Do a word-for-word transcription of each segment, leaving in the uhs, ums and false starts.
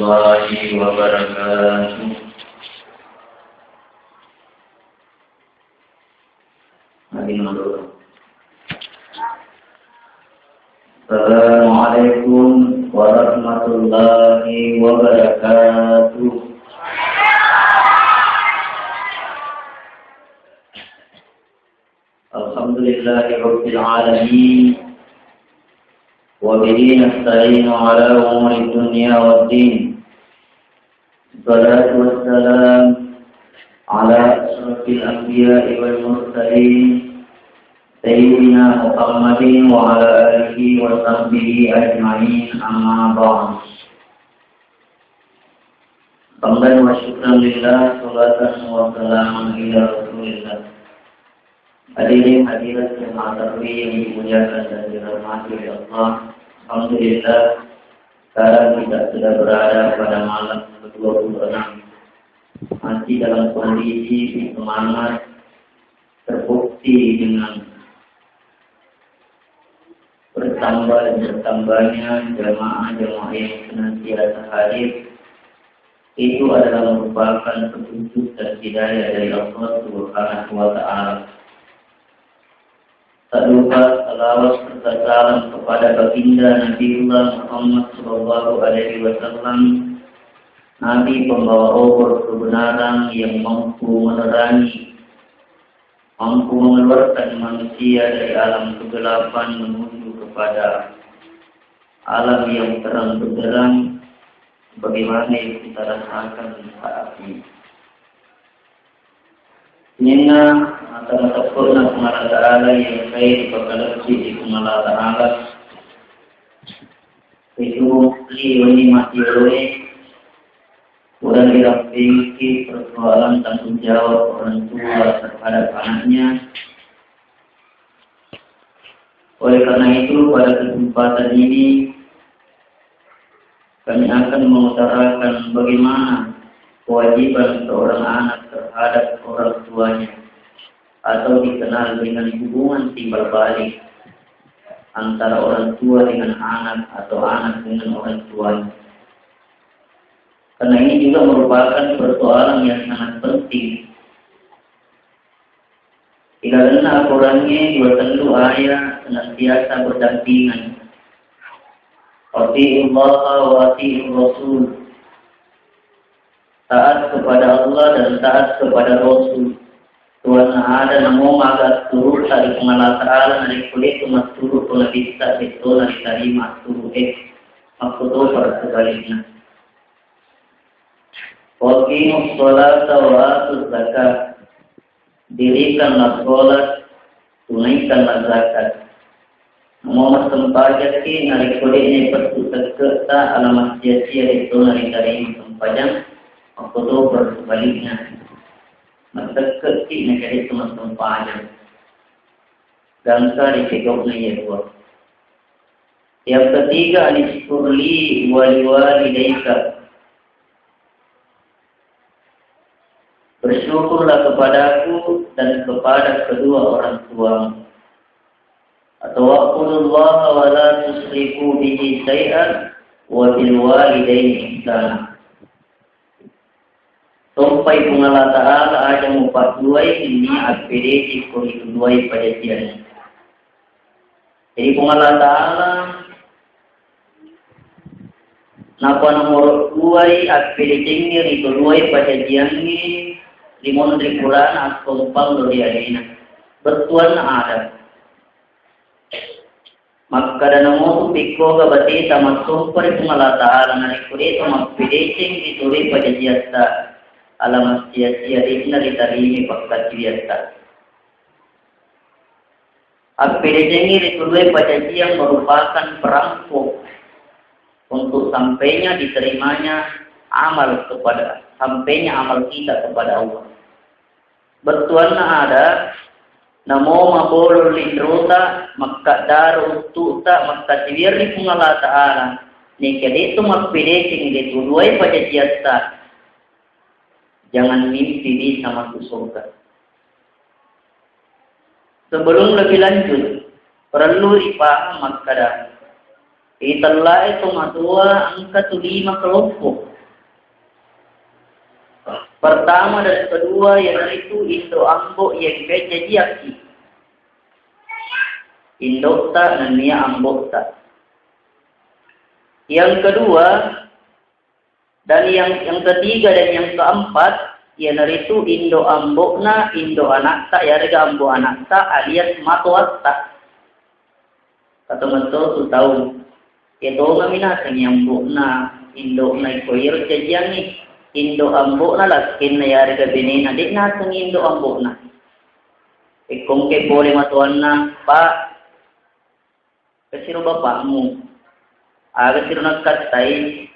الله وبركاته. السلام عليكم ورحمة الله وبركاته. الحمد لله رب العالمين، وبه نستعين على أمور الدنيا والدين. الصلاة والسلام على أشرف الأنبياء والمرسلين، سيدنا محمد وعلى آله وصحبه أجمعين، أما بعد. حمدا وشكرا لله، صلاة وسلاما إلى رسول الله. Hadirin hadirat jemaah tarwih yang dimuliakan dan dirahmati oleh Allah. Alhamdulillah, sekarang kita sudah berada pada malam kedua puluh enam. Masih dalam kondisi semangat, terbukti dengan bertambah dan bertambahnya jamaah-jamaah yang senantiasa hadir, itu adalah merupakan petunjuk dan hidayah dari Allah Subhanahu wa Ta'ala. Tak lupa salawat serta salam kepada baginda Nabiullah Muhammad sallallahu alaihi wasallam, Nabi pembawa obor kebenaran yang mampu menerangi, mampu mengeluarkan manusia dari alam kegelapan menuju kepada alam yang terang benderang, sebagaimana yang kita rasakan saat ini. Sininna mata-mata purna Puang Allah Ta'ala yang saya dipakalebbi di Puang Allah Ta'ala. Itu li wenni mati roe, kurang dirampingki persoalan tanggung jawab orang tua terhadap anaknya. Oleh karena itu, pada kesempatan ini, kami akan mengutarakan bagaimana kewajiban seorang anak terhadap orang tuanya, atau dikenal dengan hubungan timbal balik antara orang tua dengan anak atau anak dengan orang tuanya. Karena ini juga merupakan persoalan yang sangat penting. Ilalenna akorangnge dua tellu aya senantiasa berdampingan. Atiullaha wa atiur rasul. Taat kepada Allah dan taat kepada Rasul. Tuanna ada namo maga turu dari Puang Allah Ta'ala narekko de'tu matturu ko nabitta de'tona ritarima turu e. Makkutoparo sebalikna. Waqimus sholata wa atuz zakat. Dirikanlah sholat, tunaikanlah zakat. Namo massempajakki narekko de'ni pettu tekke'ta ala massia-sia de'tona ritarima sempajang, makkutoparo sebalikna. Massekke'ki narekko de'tu massempajang. Gangka ripegau'na iya dua. Yang ketiga, anishkur li wa liwalidaika. Bersyukurlah kepadaku dan kepada kedua orang tuamu. Atau wa'budullaha wa la tusyriku bihi syai'an wa bil walidaini ihsana. Tompai Puang Allah Ta'ala aja mupabbuai, inni appedeceng ko ritu duai pajajiangnge. Jadi Puang Allah Ta'ala napa nomoro duai appedecengnge ritu duai pajajiangnge limonri purana akkompang lo ri alena. Bettuanna ada. Makkada namotu pikkoga bateta massompa ri Puang Allah Ta'ala narekko de'to mappedeceng ri tore pajajiatta, ala massia-sia de'na ritarimai pakkasiwiatta. Appedecengngi ri tore pajajiang merupakan perangko untuk sampainya diterimanya amal kepada, sampainya amal kita kepada Allah. Bettuanna ada, namo mabolong linrota, makkaddaro uttu'ta, makkasiwiang ri Puang Allah Ta'ala, neka de'to mappedeceng ri tu duai pajajiatta, jangan mimpi bisa masuk surga. Sebelum lebih lanjut, perlu dipaham makkada, itellae tomatoa engka tu lima kelompok. Pertama dan kedua, iyanaritu indo ambo iya engka jajiakki. Indo'ta nennia ambo'ta. Yang kedua, dan yang, yang ketiga dan yang keempat, iyanaritu indo ambo'na, indo anakta, yarega ambo anakta, alias matoatta. Kata metto tu tau, iya tongami nasengngi ambo'na, indo'na iko iyaro jajiangngi, indo ambo'na lakkenna yarega benena, de' nasengngi indo ambo'na. Ekko engka pole matoanna, Pak, kasiro bapakmu. Aga siro nakkattai,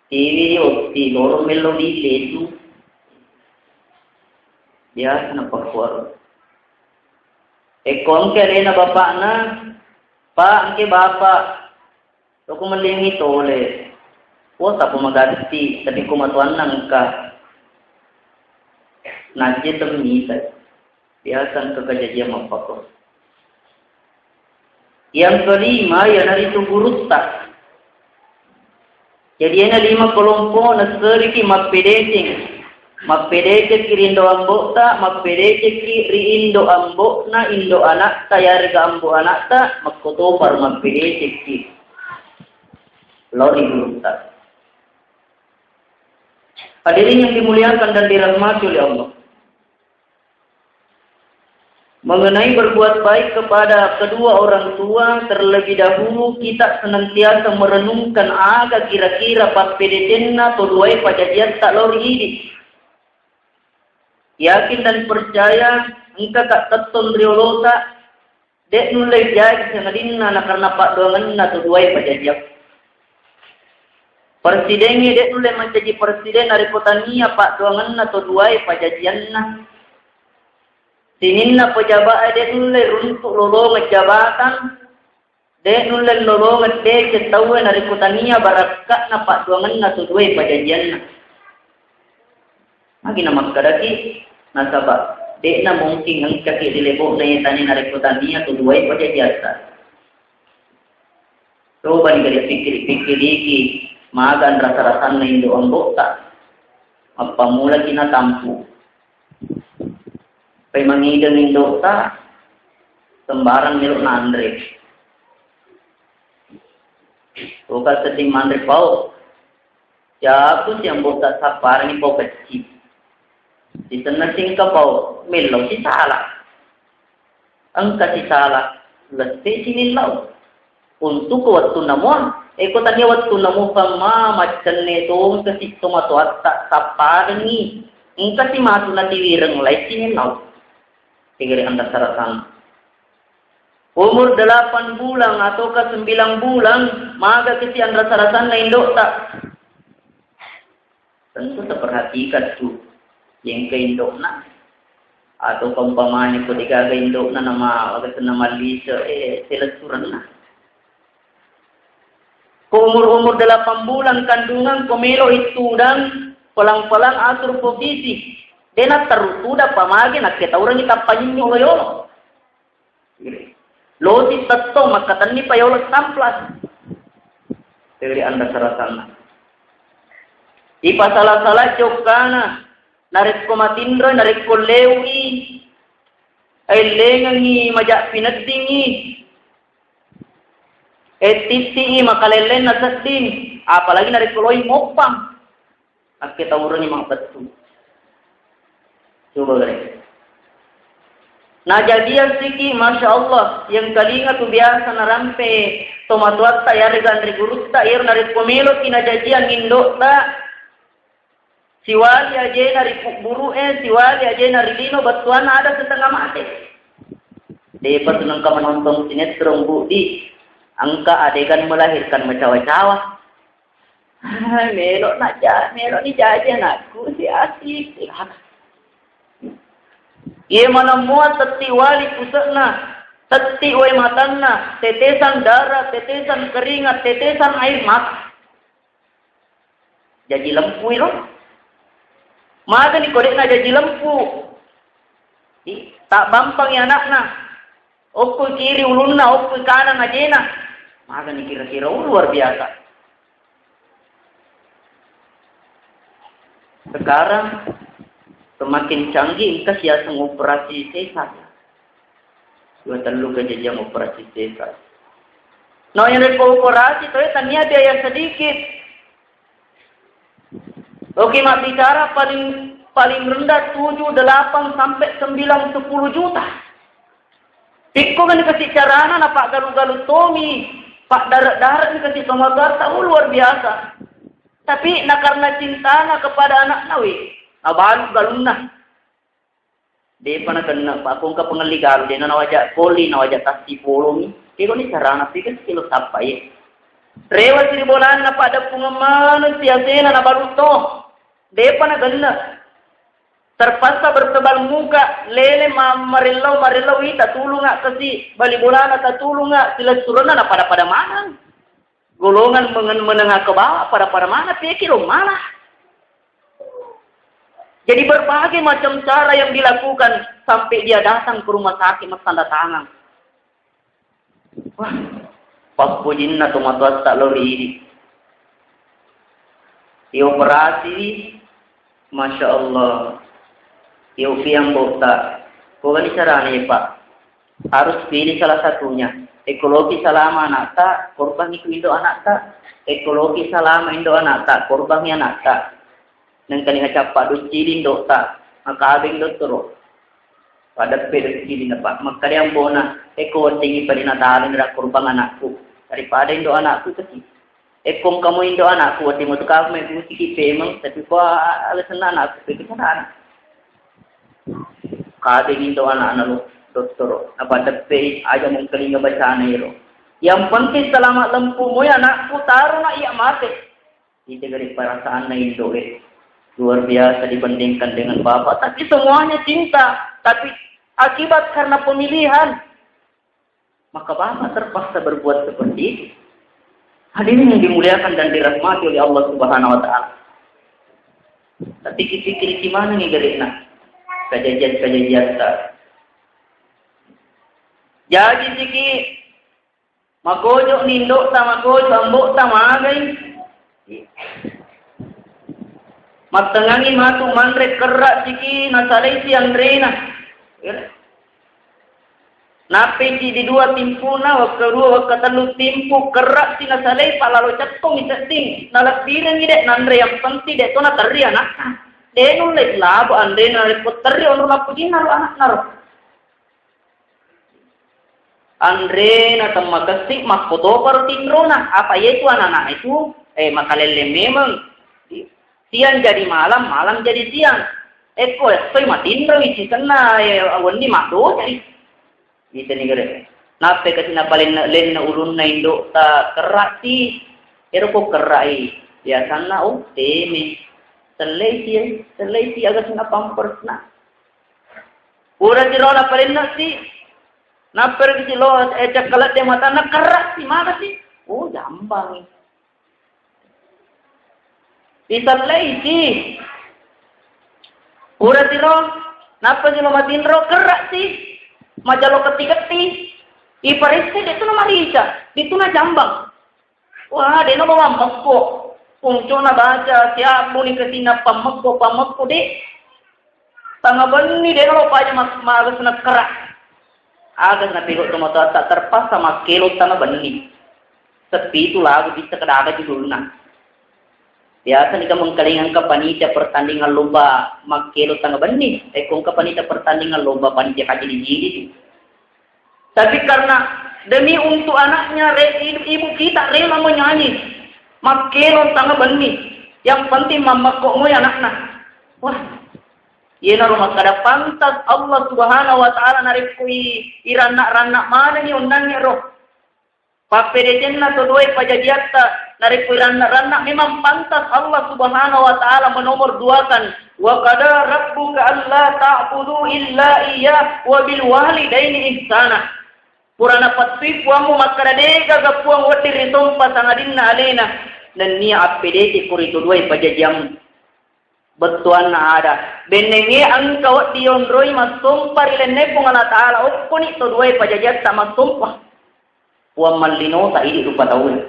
tiwi otti loro mello di lesu. Biasa napakkuaro. Ekko engka alena bapakna, Pak, engka bapak, loko mellingi tole. Wah, tappa magatti, tapi ko matoanna engka. Najje temmitai. Biasa engka kejadian mappakko. Yang kelima, iyanaritu gurutta. Jadi, ena lima kelompok naseriki mappedeceng. Mappedecekki ri indo ambo'ta, mappedecekki ri indo ambo'na, indo anakta, yarega ambo anakta, makkotoparo mappedecekki lao ri gurutta. Hadirin yang dimuliakan dan dirahmati oleh Allah. Mengenai berbuat baik kepada kedua orang tua, terlebih dahulu kita senantiasa merenungkan aga kira-kira pappedecenna to duae pajajiatta lao ri idi. Yakin dan percaya, engka ka tettong riolota, de' nulle jaji sangadinna nakarena paddoangenna to duae pajajiakku. Presidengnge de' nulle mancaji presiden narekko tania paddoangenna to duae pajajianna. Sininna pejabat e de' nulle runtu lolongeng jabatan, de' nulle lolongeng deceng tauwe narekko tania barakka'na paddoangenna to duae pajajianna. Magi namakkedaki, nasaba de'na mungkin engkaki ri lebo'na iye tania narekko tania to duae pajajiatta. Cobani gare pikkiri-pikkiriki, maga rasa-rasanna indo ambo'ta. Mappamulaki natampu. Pai mangideng indo'ta, sembarang melo nanre. Oka seddi manre pao. Jaku si ambo'ta sapparengngi pao kecci. Sisenna singka pao, mellau sisala. Engka sisala, lette sinillau. Untuko wettunna mua, eko tania wettunna mupa ma maccenne tongka si tomatoatta sapparengngi. Engka si matu natiwireng lai sinillau. Tegere anda sarasang. Umur delapan bulan ataukah sembilan bulan, maga kesi anrasa-rasanna indo'ta. Tentu terperhatikan tu, yang ke indo'na. Atau umpamanya ko degaga indo'na nama, waga senna mallise, eh, selessurenna. Ko umur-umur delapan bulan kandungan, ko melo itu dan pelang-pelang atur posisi. Dena teru tudang pamage nakke taurangi tappa nyinyo yolo. Losi tettong makkatenni payolo samplas. Teri anda sarasanna. Ipasala-sala jokkana, narekko matinro, narekko lewi, ellengengi majak pineddingi, ettittii makalellenna sedding, apalagi narekko loi moppang. Akketaurengngi mabbettu. Coba gare. Najadiang siki, Masya Allah, yang kalinga tu biasa narampe tomatoatta yarega anre gurutta, iyaro narekko meloki najajiang indo'ta, siwali ajena ri kubburu'e, siwali ajena ri lino, bettuanna ada setengah mate. Depa tu nengka menonton sinetron, Budi. Engka adegan melahirkan mencawa-cawa. Ah, melo na ja-, melo ni jaji anakku, si asik. Iye maneng mua tetti wali puse'na, tetti wae matanna, tetesan darah, tetesan keringat, tetesan air mata. Jaji lempu iro. Magani ko de'na jaji lempu. Ih, tabbampangi anakna. Okko kiri ulunna, okko kanan ajena. Magani kira-kira, oh, luar biasa. Sekarang semakin canggih, engka siaseng operasi sesar. Dua tellu kejadian operasi sesar. Nah, yang operasi itu ya, tania biaya sedikit. Oke, mak bicara paling, paling rendah tujuh, delapan, sampai sembilan, sepuluh juta. Pikko kan dikasih carana, na pak galu-galu tomi, pak darat-darat dikasih tomat, oh, luar biasa. Tapi na karena cintana kepada anakna, weh, nabalu galunna. Depa nakenna, Pak, ko engka pengelli galu, dena nawaja poli, nawaja tasti polongi. Kegoni carana, pikir kilo sappa, ye. Rewa siri bolanna, Pak, deppungeng maneng siasena nabalu to. Depa nagenna. Terpaksa bertebal muka, lele ma-, marellau, marellau, ita tulunga kasi, bali bolana tatulunga, silessurenna na pada-pada maneng. Golongan mengen-, menengah ke bawah, pada-pada mana, pikir lo mana. Jadi berbagai macam cara yang dilakukan sampai dia datang ke rumah sakit, mas tanda tangan. Wah, pappujinna tomatoatta lao ri idi. Dioperasi, Masya Allah. Yofi ambo'ta. Kogani carana, Pak? Harus pilih salah satunya. Ekologi salama anakta, korbangi tu indo anakta. Ekologi salama indo anakta, korbangi anakta. Nengkani hacappa doccili indo'ta, makabeng dottoro. Padeppe doccili napa, makkada ambona, eko weddingi pada nataleng ra korbang anakku. Daripada indo anakku kesi. Eko engka mo indo anakku, wedding metu kamu mebusiki pemeng, tapi ko alasanna anakku, pekesana anak. Kabeng indo anakna lo, dottoro. Napadeppe aja mengkelinga bacana iro. Yang penting selamat lempu moe anakku, taro na iya mate. Ite gare perasaanna indo'e. Luar biasa dibandingkan dengan bapak. Tapi semuanya cinta. Tapi akibat karena pemilihan, maka bapak terpaksa berbuat seperti itu. Hadirin yang dimuliakan dan dirahmati oleh Allah Subhanahu wa Ta'ala. Tapi pikir-pikir gimana nih gare na? Kejadian-kejadian ta. Jadi siki Makojo ni indo'ta, makojo ambo'ta, magai. Mattengangi matu manre, kerra siki nasalai si anrena. Nappi si di dua timpuna, wakka dua, wakka tellu timpu, kerra si nasalai, palalo cettong i sedding. Nalebbirengi de' nanre, yang penting de' to naterri anakna. De' nulle labo anrena, rekko terri onro mappujinna ro anakna ro. Anrena temmakessi, makkotoparo tinrona. Apa iyetu anak-anak itu, eh, makalelleng memeng. Siang jadi malam, malam jadi siang. Ekko, ekkoi matinroi sisenna, eh, wenni maddocai. Iteni gare. Nappa kasi napalenne-lenne ulunna indo'ta, kerra'si. Ero ko kerra'i, biasanna, oh, teme. Selleisi, eh, selleisi aga senna pampersna. Pura tiro napalenne'si, nappa ero si lo, eh, cakkaladde matanna, kerra'si, magasi. Oh, jambang. Iselleisi. Pura tiro, nappa si lo matinro, kerra'si. Macalo ketti-ketti. Iparesse, de' tu namarica, de' tu najambang. Wah, de' nalo mammekko. Puncona baca, siabbuni kasi nappammekko, pammekko, de'. Tanga benni de' nalo paja ma-, maga senna kerra'. Aga senna pegau tomatoatta, terpaksa makkelo tanga benni. Sepi itu lagu bisa kedaga judulna. Biasa nika mengkalinga engka panitia pertandingan lomba makkelo tanga benni. Ekko engka panitia pertandingan lomba, panitia kaji di jidi tu. Tapi karena demi untuk anaknya, re-, ibu, ibu kita rela menyanyi. Makkelo tanga benni. Yang penting mammekko moi anakna. Wah, iyanaro makkada pantas Allah Subhanahu wa Ta'ala narekko i-, iranna-ranna manengi onnangnge ro. Pappedecenna to duae pajajiatta, narekko iranna-ranna, memang pantas Allah Subhanahu wa Ta'ala menomor duakan, "Wa qada rabbuka alla ta'budu illa iyyah wa bil walidaini ihsana." Purana pattui Puangmu makkada, de'gaga Puang wedding risompa sangadinna alena, nennia appedece ko ri to duae pajajiammu. Bettuanna ada. Bennengnge engka wedding yonroi massompa ri lenne Puang Allah Ta'ala, okkoni to duae pajajiatta massompa. Puang mallinota idi rupa tauwe.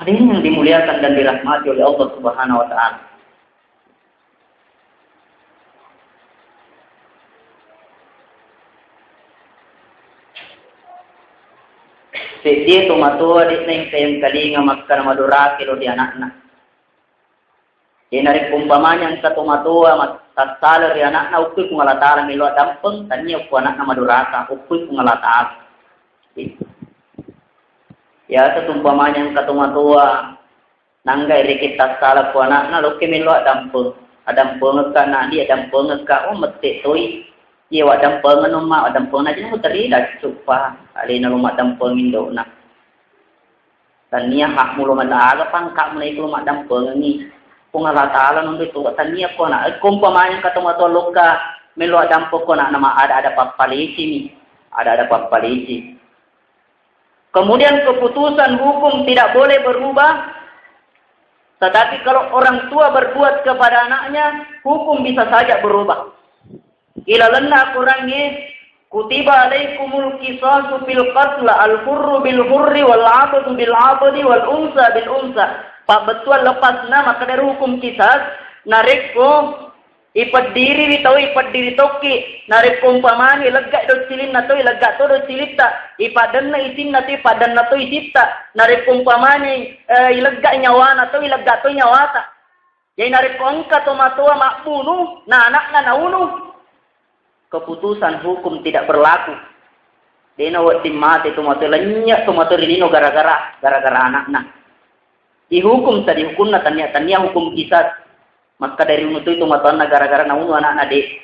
Hadirin yang dimuliakan dan dirahmati oleh Allah Subhanahu wa Ta'ala. Seddie tomatoa de'na engka engkalinga makkana madoraki lo ri ana'na. Jadi narekko umpamanya engka tomatoa mat-, tassala ri ana'na, ukkui Puang Allah Ta'ala melo addampeng, tania ko ana'na madoraka, ukkui Puang Allah Ta'ala. Biasa tu umpamanya engka tomatoa nangga rekeng tassala ko ana'na, lokke melo addampeng. Addampengekka na di, addampengekka, oh, mette toi. Iya, waddampengeng umma, waddampengeng aja muterri daccu pa alena lo maddampeng indo'na. Tania hakmu lo mata aga pangkakmu na iko lo maddampengengi. Puang Allah Ta'ala nonde tu tania ko na. Ko umpamanya engka tomatoa lokka melo addampeng ko na, nama ada-ada pappalecini. Ada-ada pappaleci. Kemudian keputusan hukum tidak boleh berubah, tetapi kalau orang tua berbuat kepada anaknya, hukum bisa saja berubah. Ilalenna Qurangnge, "Kutiba alaikumul qisasu fil qatl, al-hurru bil hurri, wal 'abdu bil 'abdi, wal unsa bil unsa." Pabbettuang lepasna makkeda hukum kisas, narekko ipeddiriwi tau, ipeddiri tokki, narekko umpamani ilegga doccilinna tau, ilegga to doccilitta, ipaddenna isinna tau, ipaddenna to isitta, narekko umpamani, eh, ilegga nyawana tau, ilegga to nyawata. Jadi narekko engka tomatoa mabbunu, na anakna naunu, keputusan hukum tidak berlaku. Dena wedding mate tomatoa, lennye tomatoa ri lino gara-gara, gara-gara anakna. Dihukum sa dihukumna tania-tania hukum kisas. Makkeda riunu toi tomatoanna gara-gara naunu anakna, de.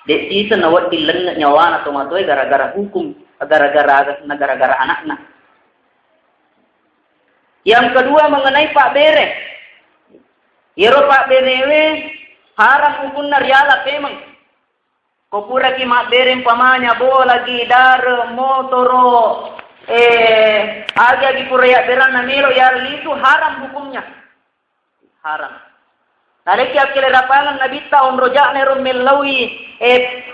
De siseng nawedding lennye nyawana tomatoa gara-gara hukum, gara-gara, gara-gara anakna. Yang kedua, mengenai pabbere. Iyaro pabberewe haram hukumna riala pemeng. Ko puraki mabbere umpamanya bola gi, dare, motoro, eh, agi-agi pura yabberanna melo yalli itu haram hukumnya. Haram. Narekki akkelerapangeng Nabitta onroja'na ero mellaui, eh,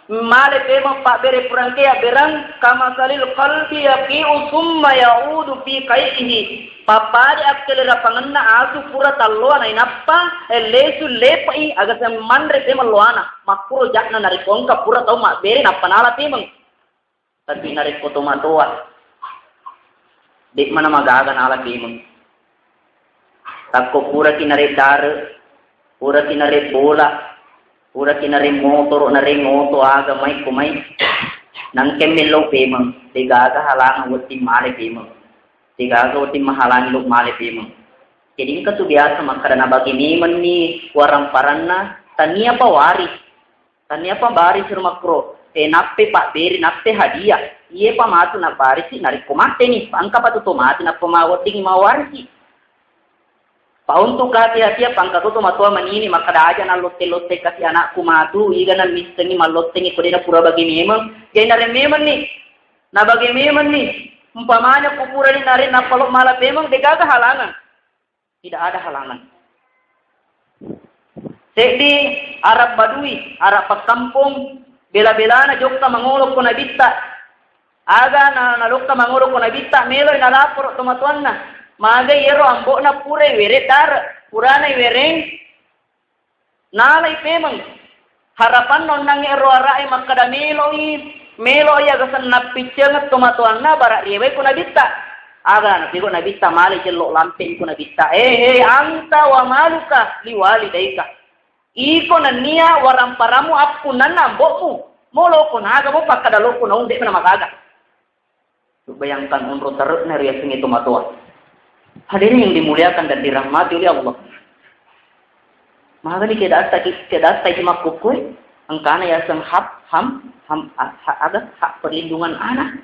male pemeng pabbere purangke yabberang, kamasalil qalbi yaqi'u summa ya'udu fi qai'ihi. Pappada akkelerapangenna asu pura talloa nainappa, eh, lesu lepe'i, aga manre pemeng loana. Makkuro ja'na narekko engka pura tau mabbere nappa nala pemeng. Tapi narekko tomatoa, de' mana magaga nala pemeng. Takko puraki nare dare, puraki nare bola, puraki nare motoro, nare ngoto, aga mai ko mai, nangke mello pemeng, de' gaga halangan wedding male pemeng. De' gaga wedding mahalangi lo male pemeng. Jadi engka tu biasa makkeda nabage memenni waramparanna, taniapa waris. Taniapa waris ro makkuro, eh, nappe pabbere, nappe hadiah. Iyepa matu nabarisi narekko mateni, engkapa tu to mate nappa maweddingi mawarisi. Pa untuk kehati-hatian, pa engka to tomatoa manini makkeda aja nallotte-lotte kasi anakku matu, iga nammissengi mallottengi ko de' napura bage memeng, jadi nare memenni. Nabage memenni. Umpamanya ko purani nare nappa lo mala pemeng, de' gaga halangan. Tidak ada halangan. Seddi Arab Badui, Arab pakkampong, bela-belana jokka mangolo ko Nabitta. Aga na, nalokka mangolo ko Nabitta, meloi nalaporo tomatoanna. Magai iyaro ambo'na purai were dare, purana iwereng, nalai pemeng. Harapanna onnangnge ero ara'e makkeda meloi, meloi aga senna piccengeng tomatoanna bara riewai ko Nabitta. Aga napigau Nabitta male jello lampe ko Nabitta. Eh, eh, anta wa maluka liwalidaika. Iko nennia waramparamu appunnanna ambo'mu. Moloko naga mo pakkada loko naung de' mana magaga. Bayangkan onro tarekna riasengnge tomatoa. Hadirin yang dimuliakan dan dirahmati oleh Allah. Magani kedatta ki-, kedatta ki makkukkue, engkana yaseng hak, ham, ham, ha-, ha-, ada hak perlindungan anak.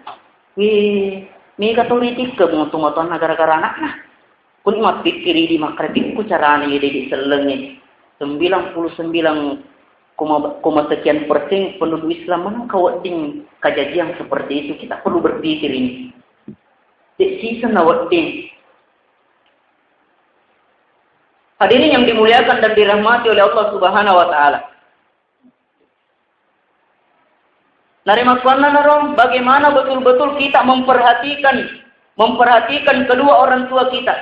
Wih, mega to ritikke mo tomatoanna gara-gara anakna. Kuni mappikkiri di makkeda pikku carana ye dede sellengnge. Sembilan puluh sembilan koma, koma sekian persen penduduk Islam mana kawedding kejadian seperti itu. Kita perlu berpikir ini. De' siseng nawedding. Hadirin yang dimuliakan dan dirahmati oleh Allah Subhanahu wa Ta'ala. Narimakkuannanaro, bagaimana betul-betul kita memperhatikan, memperhatikan kedua orang tua kita.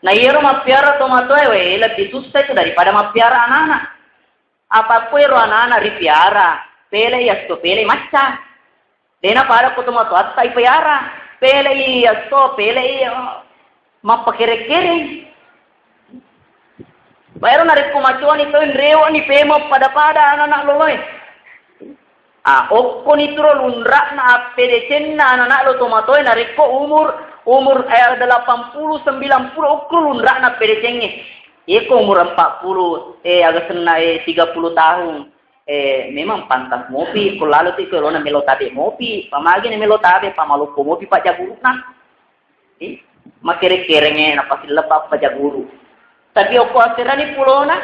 Na iyaro mappiara tomatoae, we, lebbi sussa itu daripada mappiara anak-anak. Apa ko ero anana ripiara, pele iya sto pele macca. Dena pada ko tomatoatta ipiara, pele iya sto pele iya mappakere-kere. Baero narekko macoani to rewo ni pemo pada-pada anak-anak loloe. Ah, okkoni turo lunra'na appedecenna anak-anak lo tomatoe narekko umur, umur, eh, delapan puluh, sembilan puluh okko lunra'na appedecengnge. Yeko umur empat puluh, eh, aga senna, eh, tiga puluh tahun, eh, memang pantas mopi, ko lalo ti ko lona melo tabe mopi, pamagi ne melo tabe, pamaloppo mopi pajaguruna. Eh, makkere-kerengnge napasillepa pajaguru. Tapi okko aserani pulona,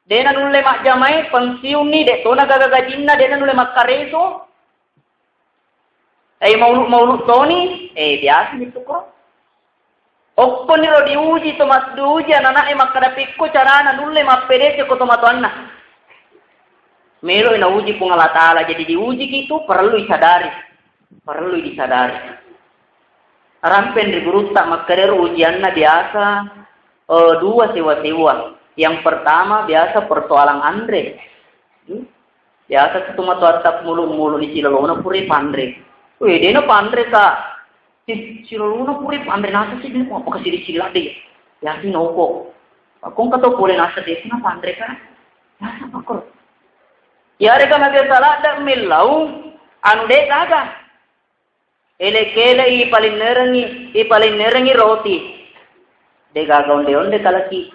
dena nulle majjamai, pensiunni, de tona gaga gajinna, dena nulle makkareso. Eh, maulu-maulu toni, eh, biasa itu ko. Okkoniro diuji to mas-, diuji anak-anak e makkada pikko carana nulle mappedece ko tomatoanna. Melo nauji Puang Allah Ta'ala, jadi diuji itu perlu disadari. Perlu disadari. Rampen ri gurutta makkedaro ujianna biasa, eh, dua sewa-sewa. Yang pertama biasa persoalan anre. Hmm? Biasa tu tomatoatta mulu-mulu ni silolona pura panre. Weh, dena panre ka. Si-, silolona pura panre nasa sih, apa kasih sila deh. Ya sih noko. Aku nggak tahu boleh nasa deh, kenapa panre ka? Nasa pakor. Ya rega nabi salah dak millau, anu dek gaga. Ele-kele ipalinnerengi, ipalinnerengi roti. De gaga onde-onde kalaki.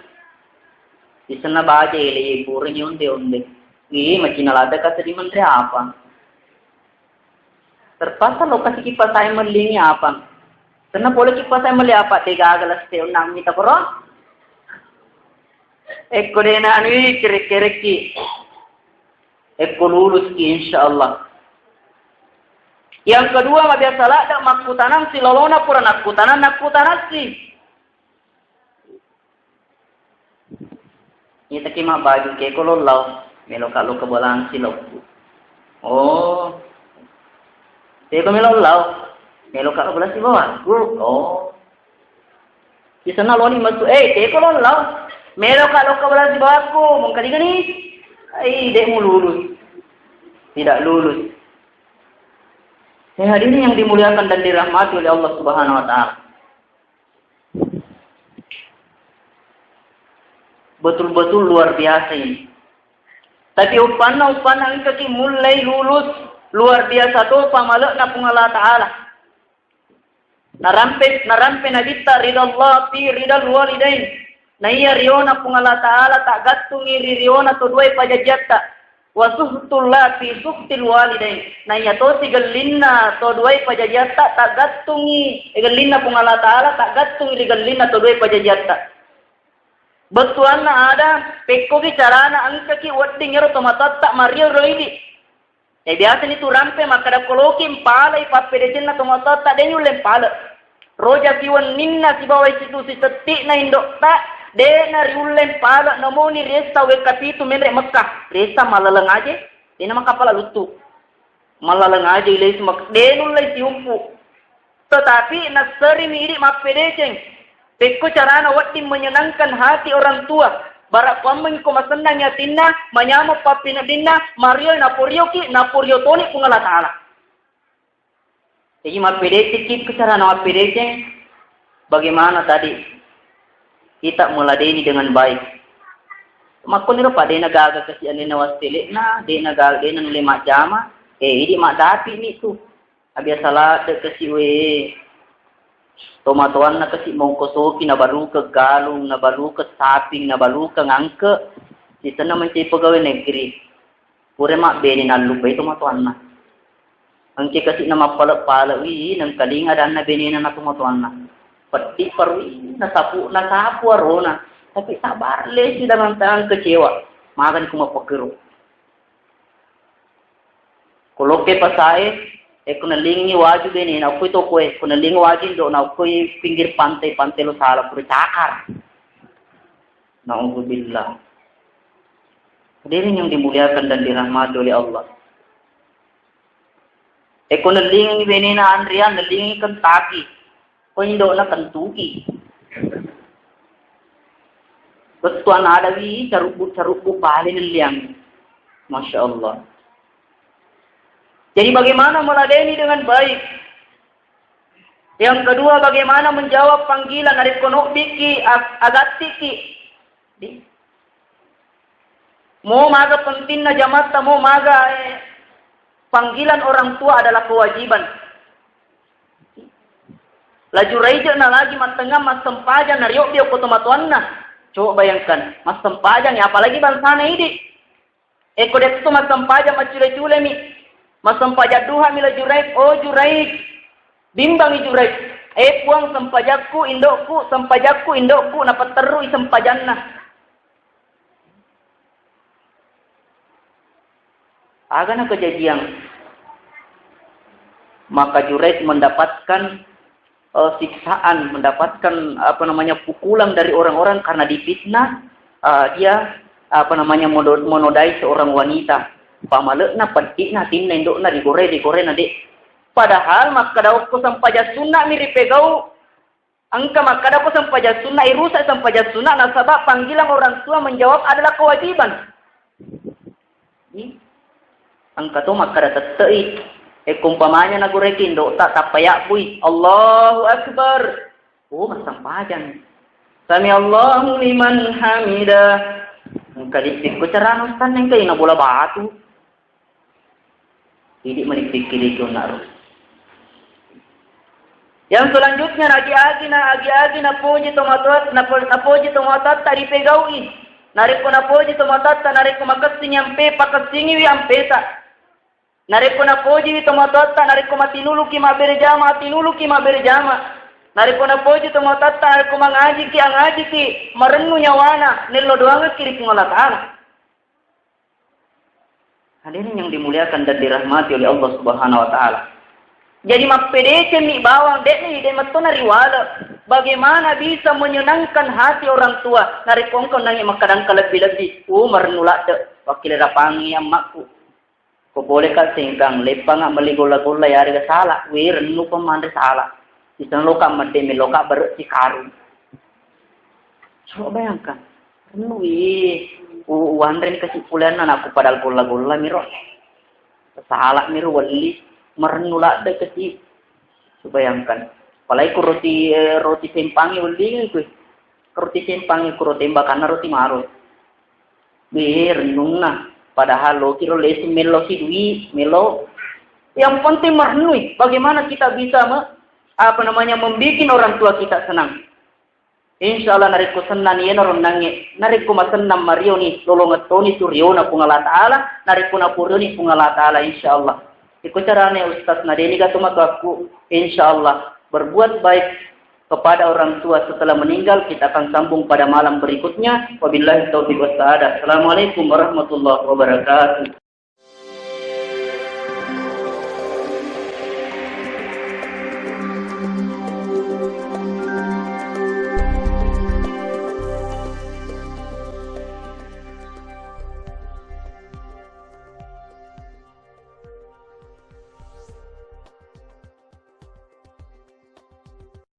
Isenna baje ele ipurengi onde-onde. Ih, macina ladde kata di menre apa? Terpaksa lo kasih kipas air melingi apa? Karena boleh kipas air meli apa? De gaga leste onnang mita koro. Ekko dena anu kere-kereki. Ekko luluski, insya Allah. Yang kedua, mabiasa ladde makkutanang silolona pura nakkutanang, nakkutanassi. Iya taki mabbaju keko lollau, meloka lo kebalang silokku. Oh. Teko melo lau, melo ka lo bela sibawaku. Oh. Di sana loni masu, eh, teko lo lau. Melo ka lo bela sibawaku, mengkali gani? Ai, dek mu lulus. Tidak lulus. Eh, hadirin yang dimuliakan dan dirahmati oleh Allah Subhanahu wa Ta'ala. Betul-betul luar biasa ini. Tapi uppanna, uppanna engkaki mullei lulus, luar biasa to pamale'na Puang Allah Ta'ala. Narampe, narampe Nabitta ridha Allah fi ridha walidain. Naiya riona Puang Allah Ta'ala taggattungi ri riona to duai pajajiatta. Wa suhtullahi fi suhtil walidain. Naiya to sigellinna to duai pajajiatta taggattungi, eh, gellinna Puang Allah Ta'ala taggattungi ri gellinna to duai pajajiatta. Bettuanna ada, pekkogi carana engkaki wedding ero tomatoatta mario ro idi. Eh, biasa ni tu rampe makkada koloki mpalai pappedecenna tomatoatta de nyulle mpale. Roja siwenninna sibawa situ sitetti'na indo'ta, de'na riulleng pala namoni riessa wekka pitu menre Mekka. Riessa malaleng aje, de'na makkapala luttu. Malaleng aje ilai simak-, de nullei siumpu. Tetapi nasserimi idi mappedeceng. Pekko carana wedding menyenangkan hati orang tua. Bara kuammeng ko masennang atinna, manyameng pappineddinna, mario naporioki, naporio toni Puang Allah Ta'ala. Jadi mappedecekki, carana mappedeceng, bagaimana tadi kita meladeni dengan baik. Makkoniro Pak, de'na gaga kasi anena wassele'na, de'na gaga, de'na nulle majjama, eh, idi maddapi ni tu. Abiasa ladde kasi we. Tomatoanna kasi mongkosoki nabaluke galung, nabaluke saping, nabaluke ngangke. Sisenna mencari pegawai negeri. Pura mabbene nallupai tomatoanna. Engke kasi namappale-pale wi, nengkalinga adanna benena na tomatoanna. Peddi parui, nasapu, nasapu arona. Tapi sabar le sudah nantang kecewa. Magani ku mappakero. Ko lokke pasae, e, ko nalingi waju benena, ko tokoe, ko nalingi waju indo'na, ko pinggir pantai, pantai lo sala, pura cakar. Nauzubillah. Hadirin yang dimuliakan dan dirahmati oleh Allah. E, ko nalingi benena anrian, nalingi kentaki. Ko indo'na kentuki. Bettuanna adawi carubbu-carubbu pale nelliang. Masya Allah. Jadi bagaimana meladeni dengan baik? Yang kedua, bagaimana menjawab panggilan narekko nobbiki, ag-, agattiki? Di. Mo maga pentingna jamatta, mo maga, eh, panggilan orang tua adalah kewajiban. Laju raijekna lagi mattengngang massempajang nariobbi okko tomatoanna. Coba bayangkan, massempajang ya, apalagi bangsana idi. Eko de'tu massempajang maccule-culemi. Massempajang duha mi la Juraij, oh Juraij. Bimbangi Juraij. Eh Puang, sempajakku, indokku, sempajakku, indokku, napatterui sempajanna. Aga na kejadian? Maka Juraij mendapatkan, eh, siksaan, mendapatkan, apa namanya, pukulan dari orang-orang karena difitnah, eh, dia, apa namanya, modo-, menodai seorang wanita. Pamalekna, peddi'na, atinna, indokna, digore, digore na de. Padahal makkada okko sempajang sunna mi ripegau, engka makkada ko sempajang sunna, irusak sempajang sunna, nasaba panggilan orang tua menjawab adalah kewajiban. Ih, engka to makkada tette'i. Eh, umpamanya nagureki indo'ta, tappa yabbui, "Allahu Akbar." Oh, massempajang. "Sami Allahu liman hamida." Engka di-, dikko carana ustaz, engka ina bola batu. Idi mani pikkiriki onnaro. Yang selanjutnya, agi-agi na, agi-agi napoji tomatoa, napo-, napoji tomatoatta ripegaui. Narekko napoji tomatoatta, narekko makessingi ampe, pakessingiwi ampeta. Narekko napojiwi tomatoatta, narekko matinuluki mabbere jama, atinuluki mabbere jama. Narekko napoji tomatoatta, narekko mangajiki, angajiki, marennu nyawana, nello doangekki ri Puang Allah Ta'ala. Hadirin yang dimuliakan dan dirahmati oleh Allah Subhanahu wa Ta'ala. Jadi, mappedeceng mi bawang, de'ni, de' mettona riwale. Bagaimana bisa menyenangkan hati orang tua? Narekko engka nangi makkadangka lebbi-lebbi, "Uh, marennu ladde, wakkile rapangi ammakku. Ko pole ka sengkang, leppanga melli golla-golla, yarega sala." We, rennu pa manre sala. Iseng loka medde, meloka bere sikarung. Coba bayangkan. Rennu, ih, u-, uwanreng kasi puleanna anakku padahal golla-golla miro. Sala miro welli, marennu ladde kasi. Coba bayangkan. Apalagi ku roti, eh, roti sempangi welli kui. Roti sempangi ku roti embakanna roti maro. Wih, rennunna. Padahal loki ro lesu melo si dui, melo. Yang penting marennui. Bagaimana kita bisa me-, apa namanya, membikin orang tua kita senang? Insya Allah narekko sennang ni yena ronnangnge, narekko masennang marioni, lolongeng toni tu riona Puang Allah Ta'ala, narekko napurioni Puang Allah Ta'ala, insya Allah. Iko carane Ustaz, na deni gato matuakku, insya Allah. Berbuat baik kepada orang tua setelah meninggal, kita akan sambung pada malam berikutnya. Wabillahi taufiq wassa'adah. Assalamualaikum warahmatullahi wabarakatuh.